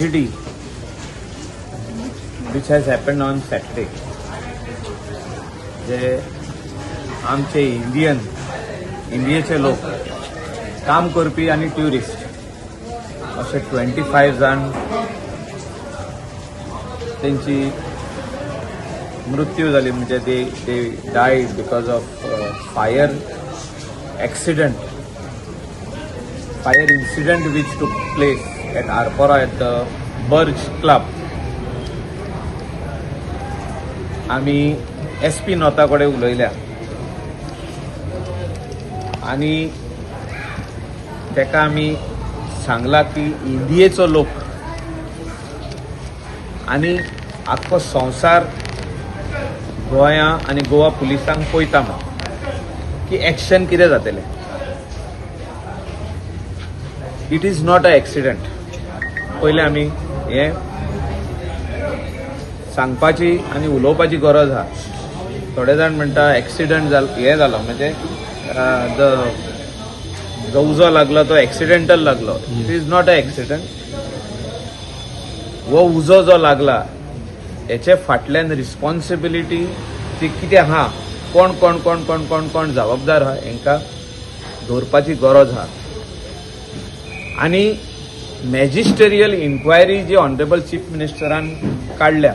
Tragedy which has happened on Saturday, जे आमचे Indian, इंडियेचे लोक, काम करपी आनी ट्युरिस्ट अशे 25 जाण तेंची मृत्यू जाली. म्हणजे they died because of fire accident, fire incident which took place at Arpora at the Burj Club. आमी एस पी नोता कडेन उलयल्या आनी ताका आमी सांगला की इंडियेचो लोक आनी आख्खो संवसार गोंया आनी गोवा पुलिसांक पळयता म्हूण की एक्शन कितें जातलें. It is not a accident. पयलें आमी हें सांगपाची आनी उलोवपाची गरज आहा. थोडे जाण म्हणटा एक्सिडंट जालो, हें जालो, म्हणजे the जो उजो लागलो तो एक्सिडेंटल लागलो. It is not a accident. हो उजो जो लागला, हेचे फाटल्यान रिस्पॉन्सिबिलिटी ती कितें आहा, कोण कोण कोण कोण कोण कोण जबाबदार आहा, हेंकां दवरपाची गरज आहा. आनी मॅजिस्टेरियल इन्क्वायरी जी ऑनरेबल चीफ मिनिस्टरान काडल्या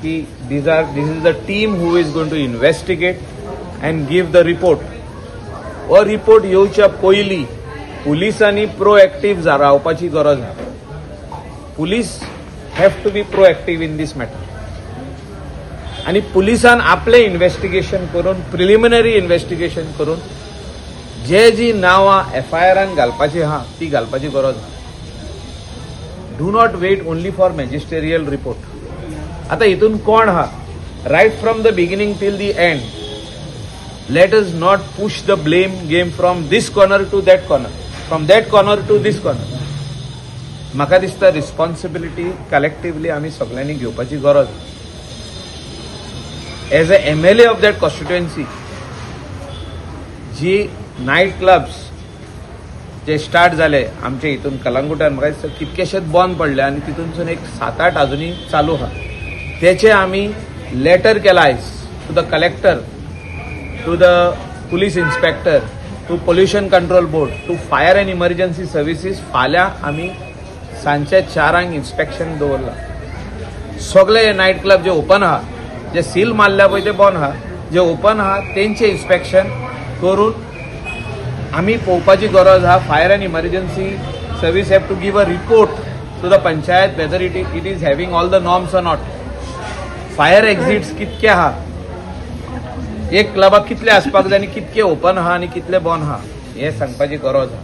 की this is the team who is going to investigate and give the report. हो रिपोर्ट येवच्या पयलीं पुलिसांनी प्रोएक्टीव रावपाची गरज आहा. Police have to be proactive in this matter. आनी पुलिसान आपलें इन्व्हेस्टिगेशन करून, प्रिलिमिनरी इन्व्हेस्टिगेशन करून जे जी नांवां एफआयआरान घालपाची आहा ती घालपाची गरज आहा. Do not wait only for magisterial report. आता हितून कोण आहा, right from the beginning till the end, let us not push the blame game from this corner to that corner, from that corner to this corner. म्हाका दिसता responsibility collectively आमी सगळ्यांनी घेवपाची गरज. As a MLA of that constituency, G night clubs J start जाले आमचे हितून कलंगुटान, म्हाका दिसता कितकेशेच बंद पडले आनी तितूनसून एक सात आठ अजुनूय चालू आहा. तेचे आमी लेटर केला आयज to the collector, to the police inspector, to Pollution Control Board, to Fire and Emergency Services. फाल्यां आमी सांजच्या 4 इन्स्पेक्शन दवरला. सगळे नायट क्लब जे ओपन आहा, जे सील मारल्या पळय ते बंद आहा, जे ओपन आहा तेंचे इन्स्पेक्शन करून आमी पळोवपाची गरज आहा. Fire and Emergency Service have to give a report to the panchayat whether it is having all the norms or not. Fire exits कितके आहा, एक क्लबाक कितले आसपाक जाय आनी कितके ओपन आहा आनी कितले बंद आहा, हें सांगपाची गरज आहा.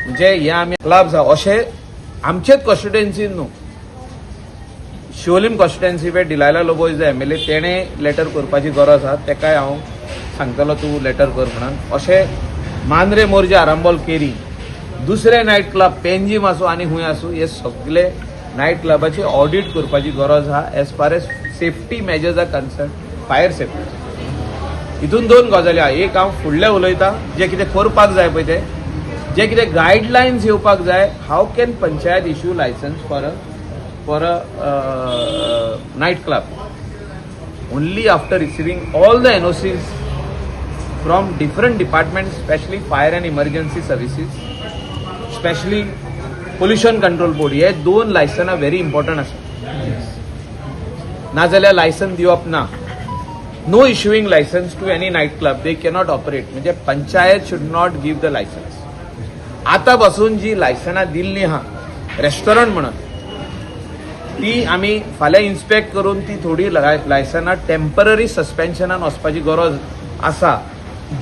म्हणजे हे आमी क्लब्स आहा अशें आमचेच कॉन्स्टिट्युएन्सीन न्हू, Siolim constituency where Delilah Lobo is the MLA, तेणें लेटर करपाची गरज आहा. तेकाय हांव सांगतलो तूं लेटर कर म्हणून. अशें मांद्रे, मोरजे, आरांबोल, केरी, दुसरे नायट क्लब पेंजीम आसूं आनी खूंय आसूं, हे सगळे नायट क्लबाची ऑडिट करपाची गरज आहा as far as safety measures are concerned, fire safety. हितून दोन गजाली आहा. एक, हांव फुडलें उलयता, जे कितें करपाक जाय पळय ते, जे कितें गायडलायन्स येवपाक जाय. How can panchayat issue license for a night club? Only after receiving all the NOCs from different departments, especially Fire and Emergency Services, especially Pollution Control Board. हे दोन लायसनां व्हेरी इम्पॉर्टंट आसा. नाजाल्यार लायसन दिवप ना. No issuing licence to any night club. They cannot operate. म्हणजे panchayat should not give the license. आतां पासून जी लायसनां दिल्ली आहा रेस्टॉरंट म्हणून, ती आमी फाल्यां इन्स्पेक्ट करून ती थोडी लायसनां टेम्पररी सस्पेन्शनान वचपाची गरज आसा.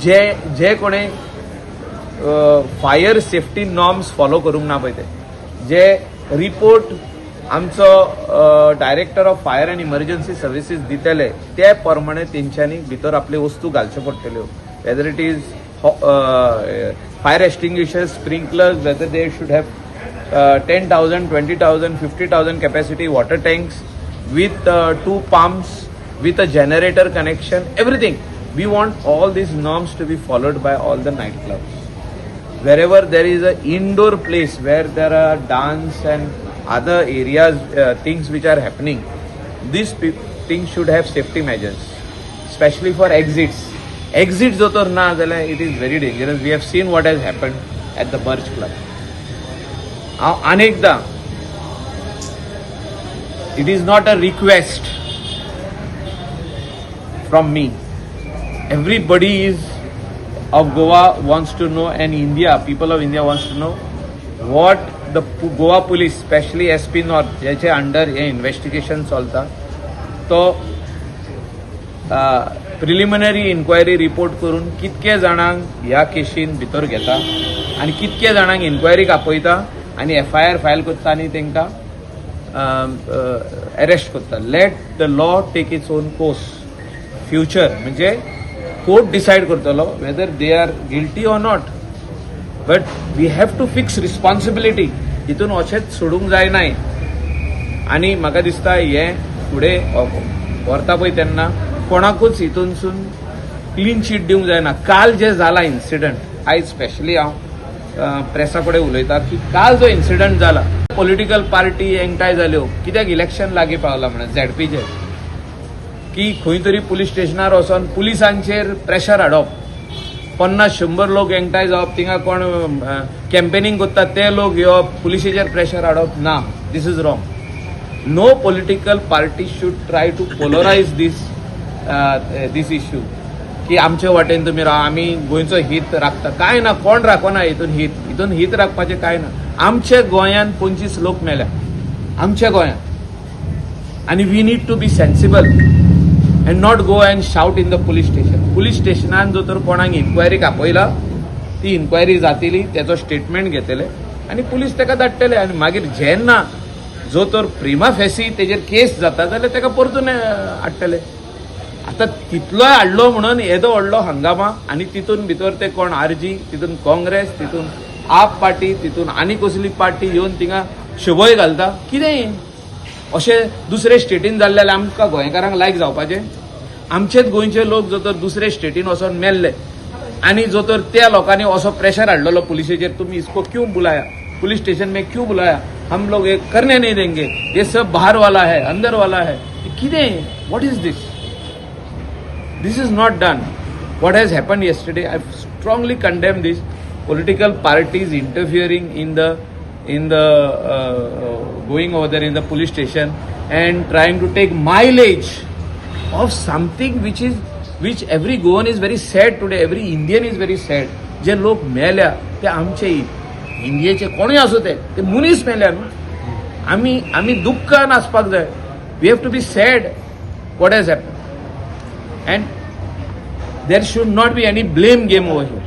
जे जे कोणे फायर सेफ्टी नॉर्म्स फॉलो करूंक ना पळय ते, जे रिपोर्ट आमचो Director of Fire and Emergency Services दितले ते प्रमाणे तेंच्यांनी भितर आपल्यो वस्तू घालच्यो पडटल्यो, whether it is fire extinguishers, sprinklers, whether they should have 10,000, 20,000, 50,000 capacity water tanks with two pumps, with a generator connection, everything. We want all these norms to be followed by all the nightclubs. Wherever there is a indoor place where there are dance and other areas things which are happening, these things should have safety measures, specially for exits. Exit जो तर ना जाल्यार it is very dangerous. We have seen what has happen at the Birch Club. हांव अनेकदां, it is not a request from me. Everybody is of Goa wants to know and India, people of India wants to know what the Goa Police, specially SP North, ज्याचे under हे investigation चलता, तो preliminary enquiry report करून कितके जाणांक ह्या केशीन भितर घेता आनी कितके जाणांक इन्क्वायरीक आपयता आनी एफआयआर फायल करता आनी तांकां अरेस्ट करता. Let the law take its own course. Future म्हणजे कोर्ट डिसायड करतलो whether they are guilty or not, but we have to fix responsibility. हितून अशेंच सोडूंक जायनाय आनी म्हाका दिसता हें फुडें व्हरता पळय तेन्ना कोणाकूच हितूनसून क्लीन चीट दिवंक जायना. काल जें जाला इन्सिडंट, आयज स्पेशली हांव प्रेसा कडेन उलयता की काल जो इन्सिडंट जाला, पॉलिटिकल पार्टी एकठांय जाल्यो कित्याक इलेक्शन लागीं पावलां म्हणून झेडपीचें, की खंय तरी पुलीस स्टेशनार वचोन पुलिसांचेर प्रेशर हाडप, 50-100 लोक एकठांय जावप, थिंगा कोण कॅम्पेनिंग करतात ते लोक येवप, पुलिसेचेर प्रेशर हाडप ना. This is wrong. No political party should try to polarize this issue की आमचे वाटेन तुमी राव, आमी गोंयचो हित राखता. काय ना, कोण राखना हितून हित. हितून हित राखपाचें काय ना. आमच्या गोंयान 25 लोक मेल्या आमच्या गोंयांत आनी we need to be sensible and not go and shout in the police station. Police स्टेशनान जो तर कोणाक इन्क्वायरीक आपयला, ती इन्क्वायरी जातली, तेचो स्टेटमेंट घेतले आनी पुलीस ताका धाडटले आनी मागीर जेन्ना जो तर प्रिमा फेसी तेजेर केस जाता जाल्यार ताका परतून हाडटले. आतां तितलोय हाडलो म्हणून येदो व्हडलो हंगामा आनी तितून भितर ते कोण आरजी, तितून काँग्रेस, तितून आप पार्टी, तितून आनी कसली पार्टी येवन थिंगा शबय घालता. कितें हें? अशें दुसरे स्टेटीन जाल्लें जाल्यार आमकां गोंयकारांक लायक जावपाचें? आमचेच गोंयचे लोक जो तर दुसरे स्टेटीन वचोन मेल्ले आनी जो तर त्या लोकांनी असो प्रेशर हाडलेलो पुलिसेचेर, तुमी इसको क्यों बुलाया, पुलिस स्टेशन में क्यों बुलाया, हम लोग ये करने नहीं देंगे, ये सब बाहर वाला है, अंदर वाला है. कितें? What is this? This is not done. What has happened yesterday, I strongly condemn this political parties interfering in the going over there in the police station and trying to take mileage of something which every Goan is very sad today. Every Indian is very sad. जे लोक मेल्या ते आमचे इंडियेचे कोणूय आसूं, ते ते मनीस मेल्या न्हू. आमी दुख्खान आसपाक जाय. We have to be sad what has happen and there should not be any blame game over here.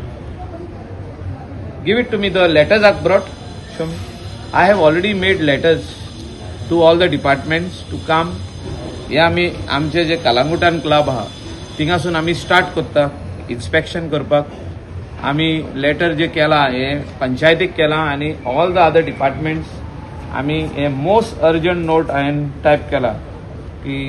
Give it to me. The letters are brought. Show me. I have already made letters to all the departments to come. हे आमी आमचे जे कलांगुटान club आहा थिंगासून आमी start करता inspection करपाक. आमी letter जे केला हे पंचायतीक केला आनी ऑल the other departments. आमी हे मोस्ट अर्जंट नोट हांवें टायप केला की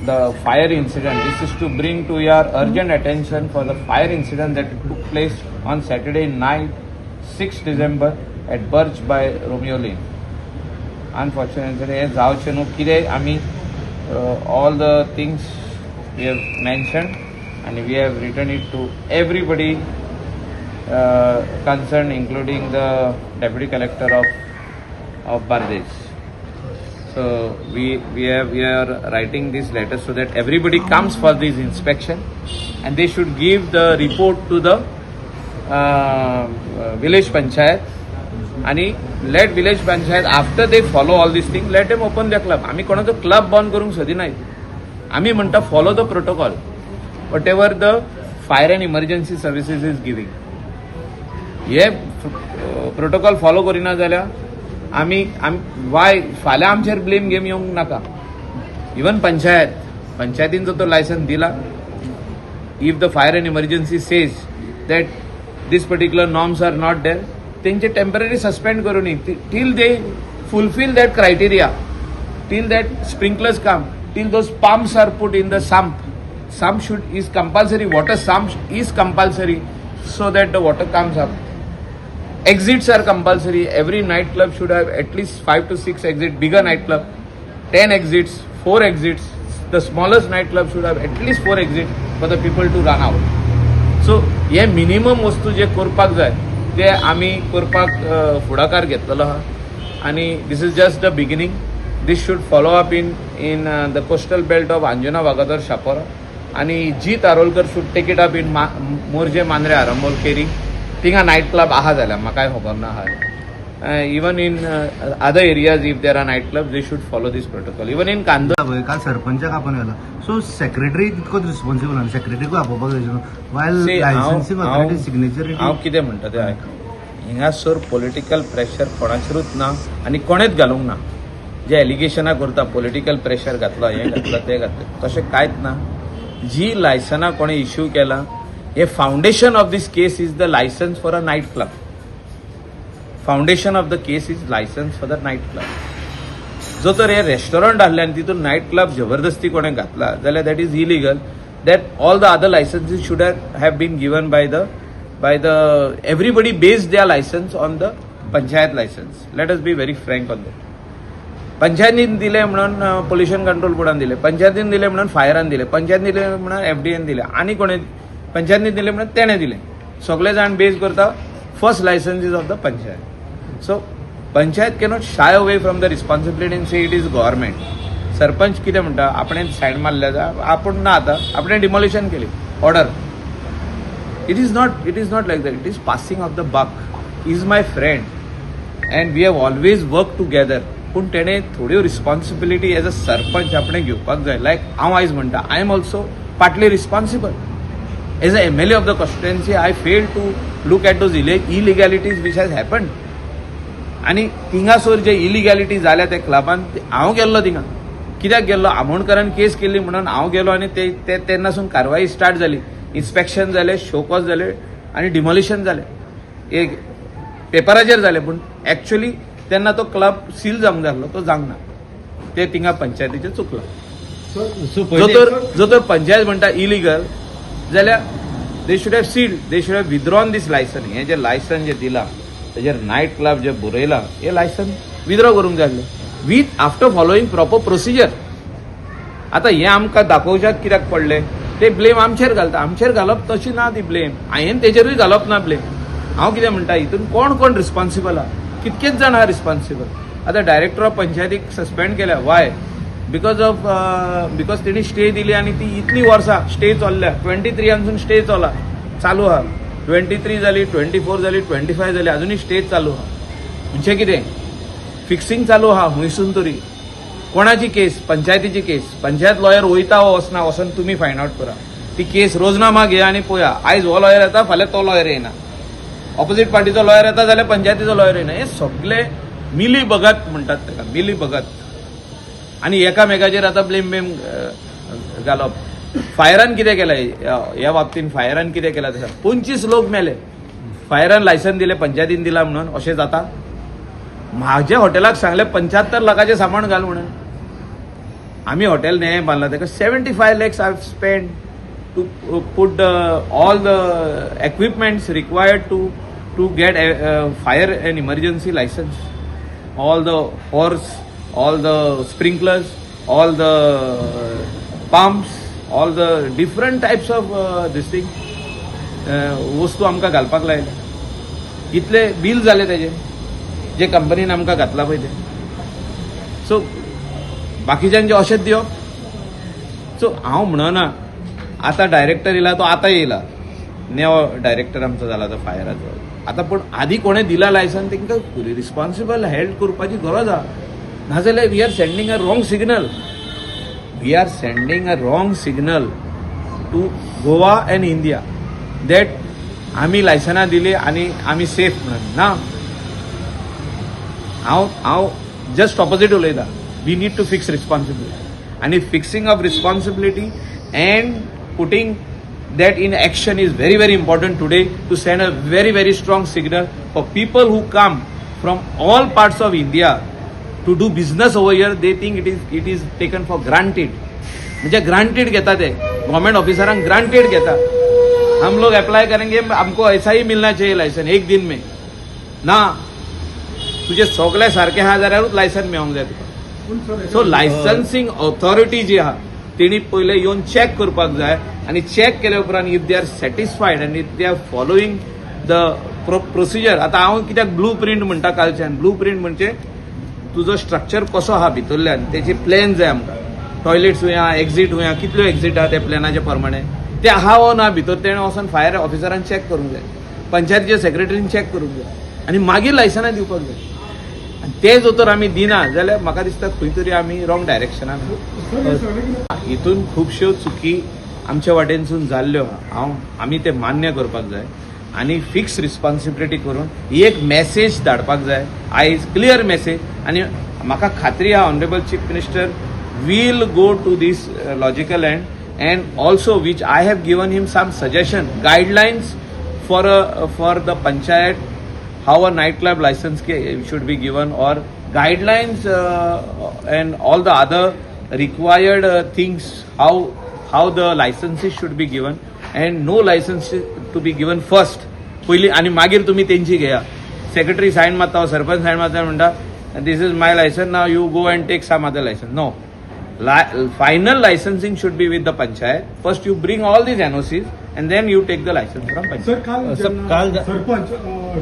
the fire incident. This is to bring to your urgent attention for the fire incident that took place on Saturday night, 6 December, at Birch by Romeo Lane. Unfortunately, हे जावचें न्हू. कितें आमी all the things we have mention and we have written it to everybody concerned, including the deputy collector of Bardez. So we are writing this letter so that everybody comes for this inspection and they should give the report to the village panchayat आणि let village panchayat, after they follow all this thing, let them open the club. आमी कोणाचो club बंद करूंक सोदिनाय. आमी म्हणटा, follow the protocol, whatever the fire and emergency services is giving. हे protocol follow करिना जाल्यार आमी आम वाय फाल्यां आमचेर ब्लेम गेम येवंक नाका. इवन पंचायत, पंचायतीन जो तो लायसन्स दिला, if the fire and emergency says that this particular norms are not there, तेंचे टेम्पररी सस्पेंड करूनी till they fulfill that criteria, till that sprinklers come, till those pumps are put in the sump. Sump should is compulsory, water sump is compulsory so that the water comes up. Exits are compulsory. Every night club should have at least 5 to 6 exit. Bigger night club 10 exits, 4 exits. The smallest night club should have at least 4 exit for the people to run out. So हे minimum वस्तू जे करपाक जाय ते आमी करपाक फुडाकार घेतलेलो आहा आनी this is just the beginning. This should follow up in the coastal belt of Anjuna, Vagator, Chapora आनी Jeet Arolkar should take it up in Morjim, Mandrem, Arambol, Keri. थिंगा नायट क्लब आहा जाल्यार म्हाकाय खबर ना आहा. Even in other areas, if there are night club, they should follow this protocol. Even in Candolim. पळय, काल सरपंचाक आपोवन व्हेला, सो सेक्रेटरी तितकोच रिस्पॉन्सिबल आनी सेक्रेटरीकूय आपोवपाक जाय न्हू वायल See, हांव लायसन्सिंग ऑथॉरिटी सिग्नेचर. हांव कितें म्हणटा तें आयक. हिंगासर पॉलिटिकल प्रेशर कोणाचेरूच ना आनी कोणेच घालूंक ना. जे एलिगेशनां करता, पॉलिटिकल प्रेशर घातलो, हें घातलं, तें घातलें, तशें कांयच ना. जी लायसनां कोणें इश्यू केलां, हे foundation of this case is the license for a night club. Foundation of the case is license for the night club. जो तर हे रेस्टॉरंट आहले आनी तितून नायट क्लब जबरदस्ती कोणें घातला जाल्यार that is illegal. That all the other licenses should have been given by the everybody base their license on the panchayat license. Let us be very frank on that. पंचायतीन दिले म्हणून pollution control बोर्डान दिले, पंचायतीन दिले म्हणून फायरान दिले, पंचायतीन दिले म्हणून एफडीएन दिले आनी कोणे पंचायतीन दिले म्हणून तेणें दिले. सगळे जाण बेज करता first license is of the panchayat. So panchayat cannot shy away from the responsibility and say it is government. Sarpanch कितें म्हणटा, आपणें सायन मारल्या, आपूण ना, आतां आपणें डिमॉलिशन केली order. It is not like that. It is passing of the buck. Is my friend and we have always work together. पूण तेणें थोड्यो रिस्पॉन्सिबिलिटी एज अ सरपंच आपणें घेवपाक जाय. लायक हांव आयज म्हणटा, I am also partly responsible as a MLA of the constituency. I fail to look at those illegalities which has happen. आनी थिंगासर जे इलिगॅलिटी जाल्या त्या क्लबान, हांव गेल्लो थिंगा. कित्याक गेल्लो? आमोणकरान केस केल्ली म्हणून हांव गेलो आनी ते ते तेन्नासून कारवाई स्टार्ट जाली. इन्स्पेक्शन जालें, शोकॉज जालें आनी डिमॉलिशन जालें. एक पेपराचेर जालें, पूण एक्चुअली तेन्ना तो क्लब सील जावंक जाय आसलो, तो जावंक ना. ते थिंगा पंचायतीचें चुकलां. जो तर पंचायत म्हणटा इलिगल जाल्यार they should have sealed, they should have withdrawn this license. हें जें लायसन जें दिलां, तेजेर नायट क्लब जे बरयलां, हें लायसन विथड्रॉ करूंक जाय आसलें with after following proper procedure. आतां हें आमकां दाखोवच्याक कित्याक पडलें? ते ब्लेम आमचेर घालता. आमचेर घालप तशी ना ती ब्लेम. हांवें तेजेरूय घालप ना ब्लेम. हांव कितें म्हणटा, हितून कोण कोण रिस्पॉन्सिबल आहा, कितकेच जाण आहा रिस्पॉन्सिबल. आतां डायरेक्टर ऑफ पंचायतीक सस्पेंड केल्या. वाय? Because of because तेणी स्टे दिली आनी ती इतली वर्सां स्टे चल्ल्या. 23 आनसून स्टे चला चालू आहा. 23 जाली, 24 जाली, 25 जाली, अजुनूय स्टे चालू आहा. म्हणजे कितें फिक्सिंग चालू आहा हुंयसून तरी. कोणाची केस? पंचायतीची केस. पंचायत लॉयर वयता वो वचना, वचून तुमी फायंड आउट करा. ती केस रोजनामा घे आनी पळया. आयज हो लॉयर येता, फाल्यां तो लॉयर येना. ऑपोजीट पार्टीचो लॉयर येता जाल्यार पंचायतीचो लॉयर येना. हे सगळे मिली भगत म्हणटात ताका, मिली भगत. आनी एकामेकाचेर आतां ब्लेम बेम घालप. फायरान कितें केलें ह्या बाबतीन? फायरान कितें केलां तशें 25 लोक मेले. फायरान लायसन दिलें, पंचायतीन दिलां म्हणून अशें जाता? म्हाज्या हॉटेलाक सांगलें 75 लाखाचें सामान घाल म्हणून. आमी हॉटेल नें बांदलां, ताका 75 lakhs I spend to put all the equipments required to get fire and emergency license, all the horse, all the sprinklers, all the pumps, all the different types of this thing वस्तू आमकां घालपाक लायले. कितले bill जाले तेजे, जे कंपनीन आमकां घातला पळय ते. सो बाकीच्यांचे अशेंच दिवप? सो हांव म्हणना, आतां डायरेक्टर येयला तो आतां येयला, नेवो डायरेक्टर आमचो जाला तो फायराचो आतां. पूण आदी कोणें दिला लायसन, तांकां रिस्पॉन्सिबल हेल्ड करपाची गरज आहा. नाजाल्यार we are sending a wrong signal. We are sending a wrong signal to Goa and India that आमी लायसनां दिली आनी आमी सेफ म्हणून. ना, हांव जस्ट ऑपोजीट उलयता. We need to fix responsibility आनी fixing of responsibility and putting that in action is very, very important today to send a very, very strong signal for people who come from all parts of India to do business over here. They think it is taken for granted. म्हणजे granted घेता ते, government ऑफिसरांक granted घेता. हम लोग apply करेंगे, हमको ऐसा ही मिलना चाहिए licence एक दिन में. ना, तुजें सगळें सारकें आहा जाल्यारूच लायसन मेळोंक जाय तुका. पूण सर, सो लायसन्सिंग ऑथॉरिटी जी आहा तेणी पयलें येवन चॅक करपाक जाय आनी चॅक केल्या उपरांत if they are satisfied आनी if they are following the procedure. आतां हांव कित्याक ब्लू प्रिंट म्हणटा कालच्यान? ब्लू प्रिंट म्हणजे तुजो स्ट्रक्चर कसो आहा भितरल्यान, तेजी प्लॅन जाय आमकां. टॉयलेट्स खंय आहा, एक्झीट खंय आहा, कितल्यो एक्झीट आहा, त्या प्लॅनाच्या प्रमाणे ते आहा वो ना भितर तेणें वचोन फायर ऑफिसरान चॅक करूंक जाय, पंचायतीच्या सेक्रेटरीन चॅक करूंक जाय आनी मागीर लायसनां दिवपाक जाय. आनी ते जर तर आमी दिना जाल्यार म्हाका दिसता खंय तरी आमी रॉंग डायरेक्शनान. सर, हे सगळें कितें हितून खुबश्यो चुकी आमच्या वाटेनसून जाल्ल्यो आहा. हांव आमी ते मान्य करपाक जाय आनी फिक्स रिस्पॉन्सिबिलिटी करून ही एक मॅसेज धाडपाक जाय आयज, क्लियर मॅसेज. आनी म्हाका खात्री आहा, Honourable Chief Minister will go to this logical end and also which I have given him some suggestion, guidelines for the panchayat, how a nightclub license should be given or guidelines and all the other required things, how the licenses should be given and no license to be given first. पयली आनी मागीर तुमी तेंची घेया. Secretary sign मारता, sarpanch sign मारता, म्हणटा, "This is my license, now you go and take some other license." No, final licensing should be with the panchayat. First you bring all these NOCs and then you take the license from panchayat. Sir, काल sir, जेन्ना सरपंच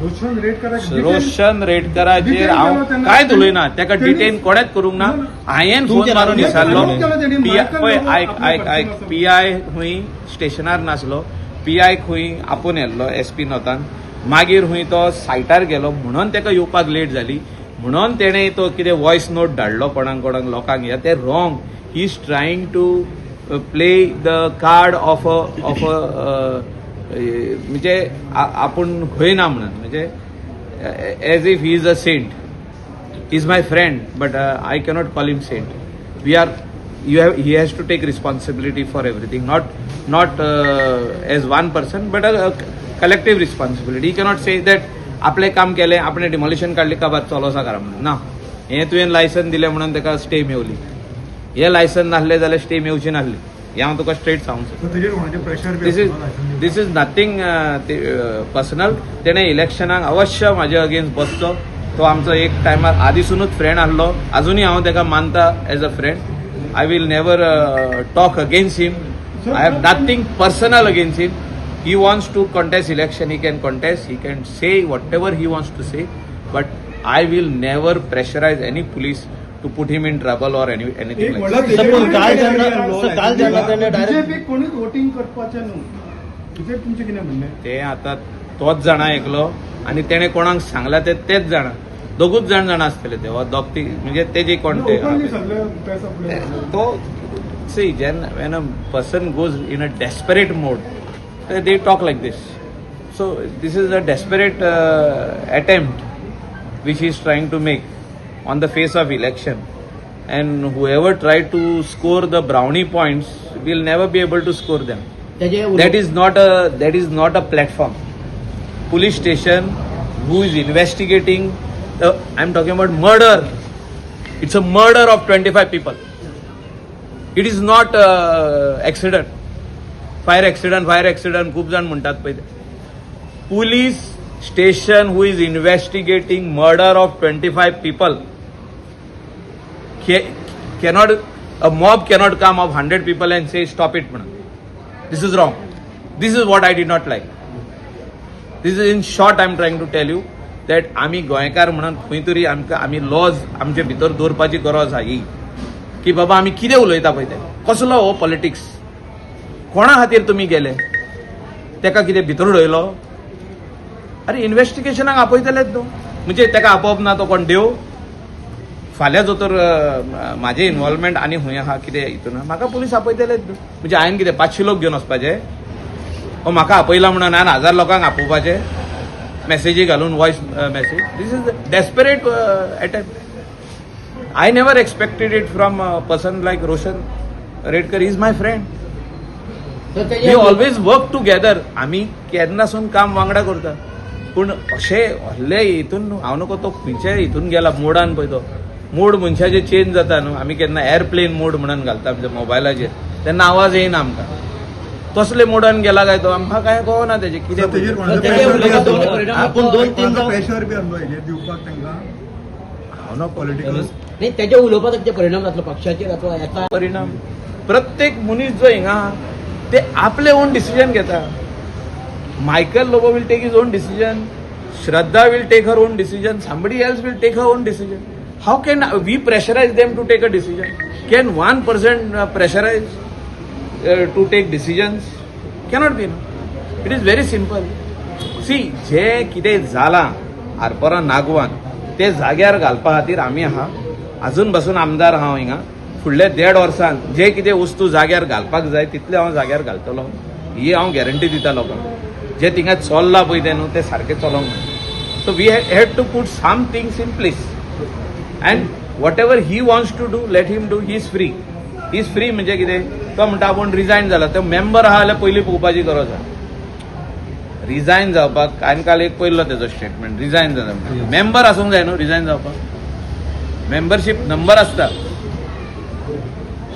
रोशन रेडकराक रोशन रेडकराचेर detain हांव केलो तेन्ना कांयच उलयना. ताका त्यांनी- detain कोणेच करूंक ना. हांवें फोन तुमच्या मारून नावान विचारलो. आरोप केलो तेणी, मायकल पळय, लोबो आयक आपल्या आयक आयक. पर्सन. पी I खंय स्टेशनार नासलो. पी I खंय आपोवन येल्लो एस पी नॉतान. मागीर खंय तो सायटार गेलो म्हणून ताका येवपाक लेट जाली, म्हणून तेणें तो कितें वॉयस नोट धाडलो कोणाक कोणाक लोकांक. हे ते wrong. He is trying to play the card of a म्हणजे आपूण खंय ना म्हणून, म्हणजे as if he is a saint. Is my friend, but I cannot call him saint. We are you have he has to take responsibility for everything, not as one person but a collective responsibility. He cannot say that आपलें काम केलें, आपणें demolition काडलें, काबार चलो आसा घरा म्हणून. ना, हें तुवें लायसन दिलें म्हणून ताका स्टे मेवली. हें लायसन नासलें जाल्यार स्टे मेवची नासली, हें हांव तुका स्ट्रेट सांगूंक सोदतां. सर, तेजेर कोणाचें pressure This is this is nothing personal. तेणें इलेक्शनाक अवश्य म्हाजे अगेन्स्ट बसचो. तो आमचो एक टायमार आदिसूनच फ्रेंड आहलो. अजुनूय हांव ताका मानता as a friend. I will never talk against him. I have nothing personal against him. He wants to contest election, he can contest, he can say whatever he wants to say, but I will never pressurize any police to put him in trouble or anything एक like व्हडलो sir, पण काल जेन्ना तेणे direct- BJP कोणीच voting करपाचें न्हू, तेजेर तुमचें कितें म्हणणें? ते आता तोच जाणा एकलो आनी तेणें कोणाक सांगला ते तेच जाणा. दोगूच जाण जाणा आसतले ते वा दोग ती, म्हणजे तेजे कोण ते. ओपनली सगळे प्रेस आपले तो see, जेन्ना when a person goes in a desperate mode, they talk like this. So this is a desperate attempt which he is trying to make on the face of election, and whoever try to score the brownie points will never be able to score them. त्याचे That is not a platform. Police station who is investigating the, I'm talking about murder. It's a murder of 25 people. It is not accident, fire accident. Fire accident खूप जाण म्हणटात पळय ते. Police station who is investigating murder of 25 people cannot, a mob cannot come of 100 people and say, "Stop it" म्हणून. This is wrong. This is what I did not like. This is, in short, I am trying to tell you that आमी गोंयकार म्हणून खंय तरी आमकां आमी lodge आमचे भितर दवरपाची गरज आहा ही, की बाबा आमी कितें उलयता पळय ते. कसलो हो पॉलिटिक्स? कोणा खातीर तुमी गेले? तेका कितें भितर उडयलो? अरे, इन्व्हेस्टिगेशनाक आपयतलेच न्हू. म्हणजे तेका आपोवप ना, तो कोण देव? फाल्यां जर तर म्हाजें इन्वॉल्वमेंट आनी खंय आहा कितें हितून, म्हाका पुलीस आपयतलेच न्हू. म्हणजे हांवें कितें 500 लोक घेवन वचपाचे? ओ म्हाका आपयला म्हणून हांवें 1000 लोकांक आपोवपाचे मॅसेजी घालून, voice message? This is desperate attempt. I never expected it from a person like Roshan Redkar. Is my friend. तर We त्याचे always work together. आमी केन्नासून काम वांगडा करता, पूण अशें व्हडले हितून हांव नको. तो खंयचे हितून गेला मोडान पळय. तो मोड मनशाचे चेंज जाता न्हू. आमी केन्ना एरप्लेन मोड म्हणून घालता आमच्या मोबायलाचेर, तेन्ना आवाज येयना आमकां. तसले मोडान गेला काय तो आमकां काय कळना तेजें कितें. तेजेर कोणाचो तेजे प्रेशर बी उलोवपाचो आसलो? परिणाम आपूण दोन तीन कोणाचो प्रेशर बी आसलो हेजेर दिवपाक तांकां? हांव नको. पॉलिटिकल. नाही, त्याच्या उलोवपाचो कितें परिणाम जातलो पक्षाचेर अथवा येता? परिणाम, प्रत्येक मनीस जो हिंगा आहा, ते आपले ओन डिसिजन घेता. Michael Lobo will take his own decision, Shraddha will take her own decision, somebody else will take her own decision. How can we pressurize them to take a decision? Can one person pressurize to take decisions? Cannot be. It is very simple. See, जे कितें जालां आरपोरा नागवान ते जाग्यार घालपा खातीर आमी आहा. अजून बसून आमदार हांव हिंगा. फुडल्या देड वर्सान जे कितें वस्तू जाग्यार घालपाक जाय तितले हांव जाग्यार घालतलो, ही हांव गॅरंटी दिता लोकांक. जे थिंगा चल्लां पळय तें न्हू, तें सारकें चलोंक ना. So we had to put some things in place, and whatever he wants to do, let him do. He is free, he is free. म्हणजे कितें, तो म्हणटा आपूण रिजायन जाला. तो मेंबर आहा जाल्यार पयलीं पळोवपाची गरज आहा. रिजायन जावपाक हांवें काल एक पयलो तेजो स्टेटमेंट, रिजायन जाला म्हणून. मेंबर आसूंक जाय न्हू रिजायन जावपाक. मेंबरशीप नंबर आसता.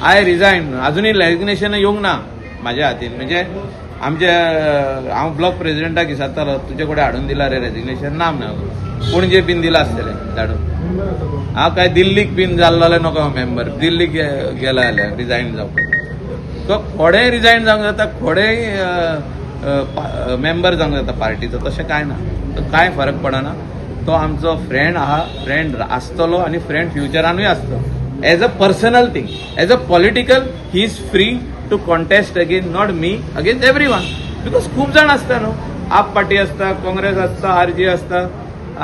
I resign, अजुनूय रेजिग्नेशन येवंक ना म्हाज्या हातीन. म्हणजे आमचे हांव ब्लॉक प्रेसिडेंटाक विचारतालो, तुजे कडेन हाडून दिला रे रेजिग्नेशन? ना म्हणून. पणजे बीन दिलां आसतलें धाडून. मेंबर आसा तो. हांव काय दिल्लीक बीन जाल्लो जाल्यार नको हांव मेंबर. दिल्लीक गेला जाल्यार रिजायन जावपाक तो कोडेय रिजायन जावंक जाता, कोडेय मेंबर जावंक जाता पार्टीचो. तशें कांय ना. तो कांय फरक पडना. तो आमचो फ्रेंड आहा, फ्रेंड आसतलो आनी फ्रेंड फ्युचरानूय आसतलो. As a personal thing, as a political, he is free to contest against not me, against everyone, because खूब जाण आसता न्हू. आप पार्टी आसता, काँग्रेस आसता, आरजी आसता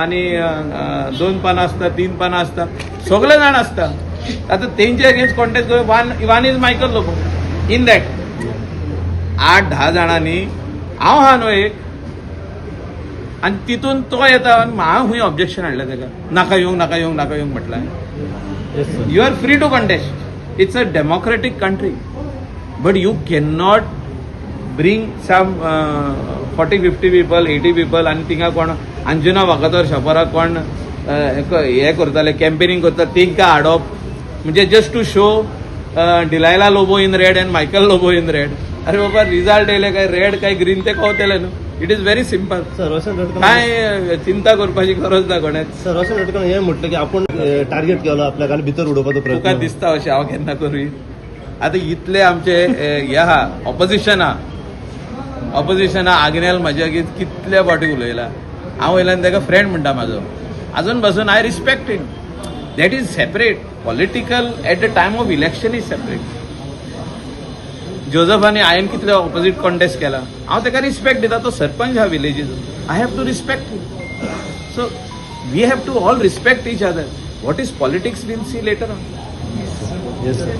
आनी अ, अ, दोन पानां आसता, तीन पानां आसता, सगळे जाण आसता. आतां तेंचे अगेन्स्ट कॉन्टेस्ट करून one one is Michael Lobo in that 8-10 जाणांनी हांव आहा न्हू एक, आनी तितून तो येता आनी हांव खंय ऑब्जेक्शन हाडलें ताका, नाका येवंक, नाका येवंक, नाका येवंक म्हटलें? Yes sir. You are free to contest. It's a democratic country, but you cannot bring some 40-50 people, 80 people आनी थिंगा कोण अंजुना वागातोर शॉपराक कोण हे करताले, कॅम्पेनिंग करता, तेंकां हाडप म्हणजे just to show Delilah Lobo in red and Michael Lobo in red. अरे बाबा, रिजल्ट येयले काय रेड काय ग्रीन ते कळतले न्हू. It is very simple. Sir, Roshan Radkar काय चिंता करपाची गरज ना कोणेच. सर, रोशन रडकर हे म्हटलं की आपण टार्गेट केलो आपल्याक आनी भितर उडोवपाचो तुका प्रयत्न. दिसता अशें हांव केन्ना करूय? आतां इतले आमचे हे आहा, ऑपोजिशन आहा, ऑपोजिशन आहा. आग्नेल म्हाज्या अगेन्स्ट कितले फावटी उलयला. हांव वयल्यान ताका फ्रेंड म्हणटा म्हाजो अजून बसून. I respect him. That is separate. Political at the time of election is separate. Joseph आनी हांवें कितले ऑपोजीट कॉन्टेस्ट केला. हांव ताका रिस्पेक्ट दिता. तो सरपंच आहा विलेजीचो. I have to respect him. So we have to all respect each other. What is politics, we'll see later on. Yes sir.